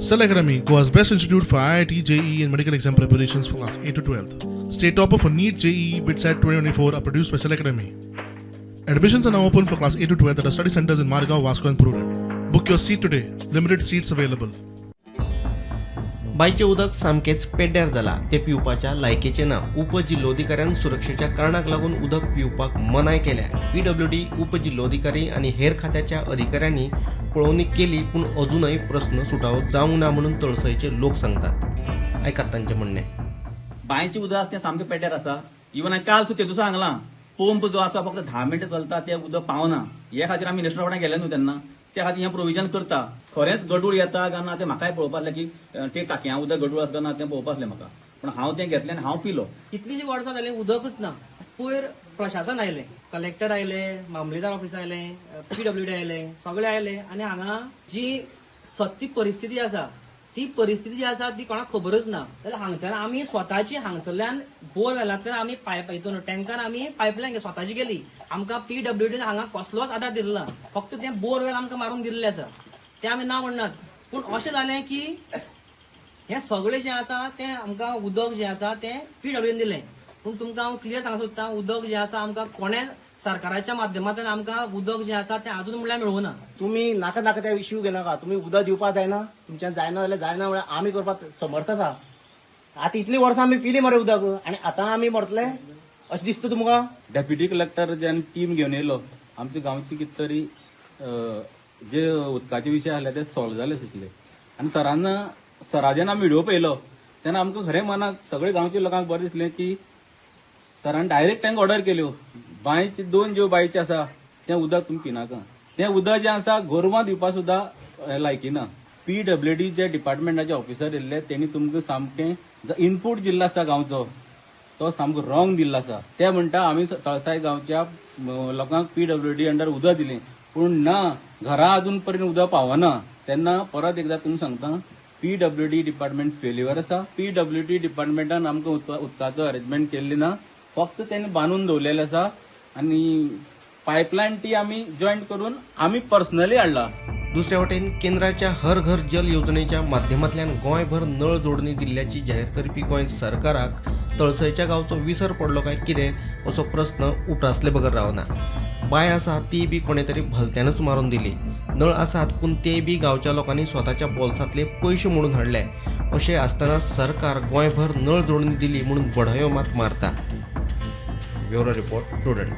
Cell Academy, Goa's best institute for IIT, JEE, and medical exam preparations for class 8 to 12. State topper for NEET, JEE, BITSAT 2024 are produced by Cell Academy. Admissions are now open for class 8 to 12 at our study centers in Margao, Vasco, and Prudent. Book your seat today. Limited seats available. बांयचें उदक सामकेंच पेड्ड्यार जालां. तें पिवपाच्या लायकीचें ना. उपजिल्लोधिकाऱ्यान सुरक्षेच्या कारणाक लागून उदक पिवपाक मनाय केल्या. पीडब्ल्यूडी उपजिल्लोधिकारी आनी हेर खात्याच्या अधिकाऱ्यांनी पळोवणी केली, पूण अजूनय प्रस्न सुटावो जावंक ना म्हणून तळसयचे लोक सांगतात. आयकात तांचें म्हणणें. बांयचें उदक आसा तें सामकें पेड्ड्यार आसा. इवन हांवें काल सुद्दां तेदूस सांगलां, पंप जो आसा फक्त 10 मिनटां चलता, तें उदक पावना. हे खातीर आमी मिनिस्टरा वांगडा गेले न्हू तेन्ना, त्या खातीर हें प्रोविजन करता. खरेंच गडूळ येता काय ना तें म्हाकाय पळोवपा आसलें की ते टाकयां उदक गडूळ आसा काय ना तें पळोवपा आसलें म्हाका, पूण हांव तें घेतलें आनी हांव पिलो. कितलींशीं वर्सां जालीं उदकच ना. पयर प्रशासन आयलें, कलेक्टर आयले, मामलेदार ऑफिस आयले, पीडब्ल्यूडी आयले, सगळे आयले आनी हांगा जी सत्य परिस्थिती आसा ती परिस्थिती जी आसा ती कोणाक खबरच ना. जाल्यार हांगच्यान आमी स्वताची हांगसरल्यान बोरवेलांतल्यान आमी पायप हितून टँकर आमी पायपलायन स्वताची केली. आमकां पीडब्ल्यूडीन हांगा कसलोच आदार दिल्लो ना. फक्त तें बोरवेल आमकां मारून दिल्लें आसा, तें आमी ना म्हणनात. पूण अशें जालें की हें सगळें जें आसा तें आमकां उदक जें आसा तें पीडब्ल्यून दिलें. पूण तुमकां हांव क्लियर सांगूंक सोदता, उदक जें आसा आमकां कोणें सरकाराच्या माध्यमांतल्यान आमकां उदक जें आसा तें अजून म्हणल्यार मेळूं ना. तुमी नाका नाका त्या इश्यू घेनाका. तुमी उदक दिवपाक जायना, तुमच्यान जायना जाल्यार जायना म्हळ्यार आमी करपाक समर्थ आसा. आतां इतलीं वर्सां आमी पिली मरे उदक आनी आतां आमी मरतले अशें दिसता तुमकां? डेप्युटी कलेक्टर जेन्ना टीम घेवन येयलो, आमच्या गांवचे कितें तरी जे उदकाचे विशय आसले ते सॉल्व जाले तितले. आनी सरान सरा जेन्ना आमी व्हिडियो पळयलो तेन्ना आमकां खरें मनाक सगळे गांवच्या लोकांक बरें दिसलें की सरान डायरेक्ट तांकां ऑर्डर केल्यो, बांयचे दोन ज्यो बांयचे आसा तें उदक तुमी पिनाका, तें उदक जें आसा गोरवां दिवपा सुद्दां लायकी ना. पीडब्ल्यूडी जे डिपार्टमेंटाचे ऑफिसर येयल्ले तेणी तुमकां सामकें जो इनपूट दिल्लो आसा गांवचो तो सामको रॉंग दिल्लो आसा. ते म्हणटा आमी तळसाय गांवच्या लोकांक पीडब्ल्यूडी अंडर उदक दिलें, पूण ना, घरा अजून पर्यंत उदक पावना. तेन्ना परत एकदा तुमकां सांगता, पीडब्ल्यूडी डिपार्टमेंट फेल्युअर आसा. पीडब्ल्यूडी डिपार्टमेंटान आमकां उदकाचो अरेंजमेंट केल्ली ना. फक्त तेणी बांदून दवरलेलें आसा आनी पायपलायन ती आमी जॉयंट करून आमी पर्सनली हाडला. दुसऱ्या वटेन केंद्राच्या हर घर जल योजनेच्या माध्यमांतल्यान गोंयभर नळ जोडणी दिल्ल्याची जाहीर करपी गोंय सरकाराक तळसयच्या गांवचो विसर पडलो काय कितें असो प्रस्न उप्रासले बगर रावना. बांय आसा ती बी कोणे तरी भलत्यानूच मारून दिली. नळ आसात, पूण ते बी गांवच्या लोकांनी स्वताच्या बोल्सांतले पयशे मोडून हाडले. अशें आसतना सरकार गोंयभर नळ जोडणी दिली म्हणून बढायो मात मारता. Bureau report, Prudent.